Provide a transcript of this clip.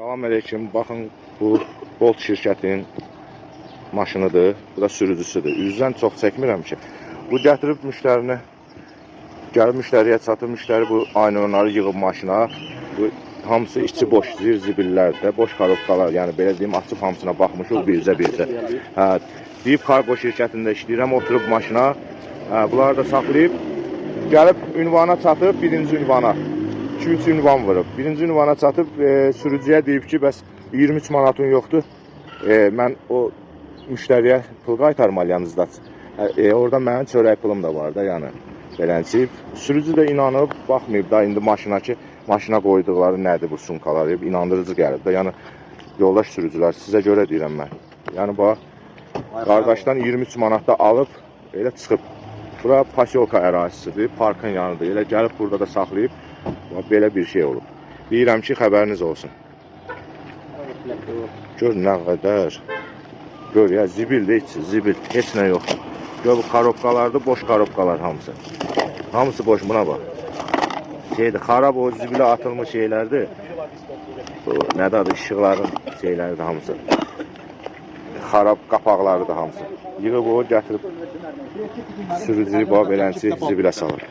Salam əleykum. Baxın, bu Bolt şirkətinin maşınıdır. Bu da sürücüsüdür. Üzdən çox çəkmirəm ki. Bu gətirib müştərini, gəlib müştəriyə çatıb, müştəri bu aynonları yığıb maşına. Bu hamısı içi boş, zir-zibillərdir, boş karobkalar, yəni belə deyim, açıb hamısına baxmışıq bircə-bircə. Hə, deyib kargo şirkətində işləyirəm, oturub maşına. Hə, bunları da saxlayıb, gəlib ünvana çatıb, birinci ünvana, 2-3 ünvan vurub. Birinci ünvana çatıb, sürücüyə deyib ki, bəs 23 manatın yoxdur, mən o müştəriyə pul qaytarmalıyam yanınızda. Orada mənim çörək pulum da var da, yəni beləncə. Sürücü də inanıb, baxmayıb da indi maşına ki, maşına qoyduqları nədir bu sumkalar, inandırıcı gəlib də. Yəni yoldaş sürücülər, sizə görə deyirəm mən. Yəni bax, qardaşdan 23 manat da alıb, elə çıxıb. Bura pasyolka ərazisidir, parkın yanıdır. Elə gəlib burada da saxlayıb, bax, belə bir şey olub. Deyirəm ki, xəbəriniz olsun. Gör nə qədər. Gör ya, zibildir içi, zibil, heç nə yoxdur. Gör bu karobkalardır, boş karobkalar hamısı. Hamısı boş, buna bax. Şeydir, xarab o zibilə atılmış şeylərdir. Bu, nədir adı, işıqların şeyləridir hamısı. Xarab qapaqlarıdır hamısı. Yığıb o, gətirib sürücüyü bax beləncə zibilə salır.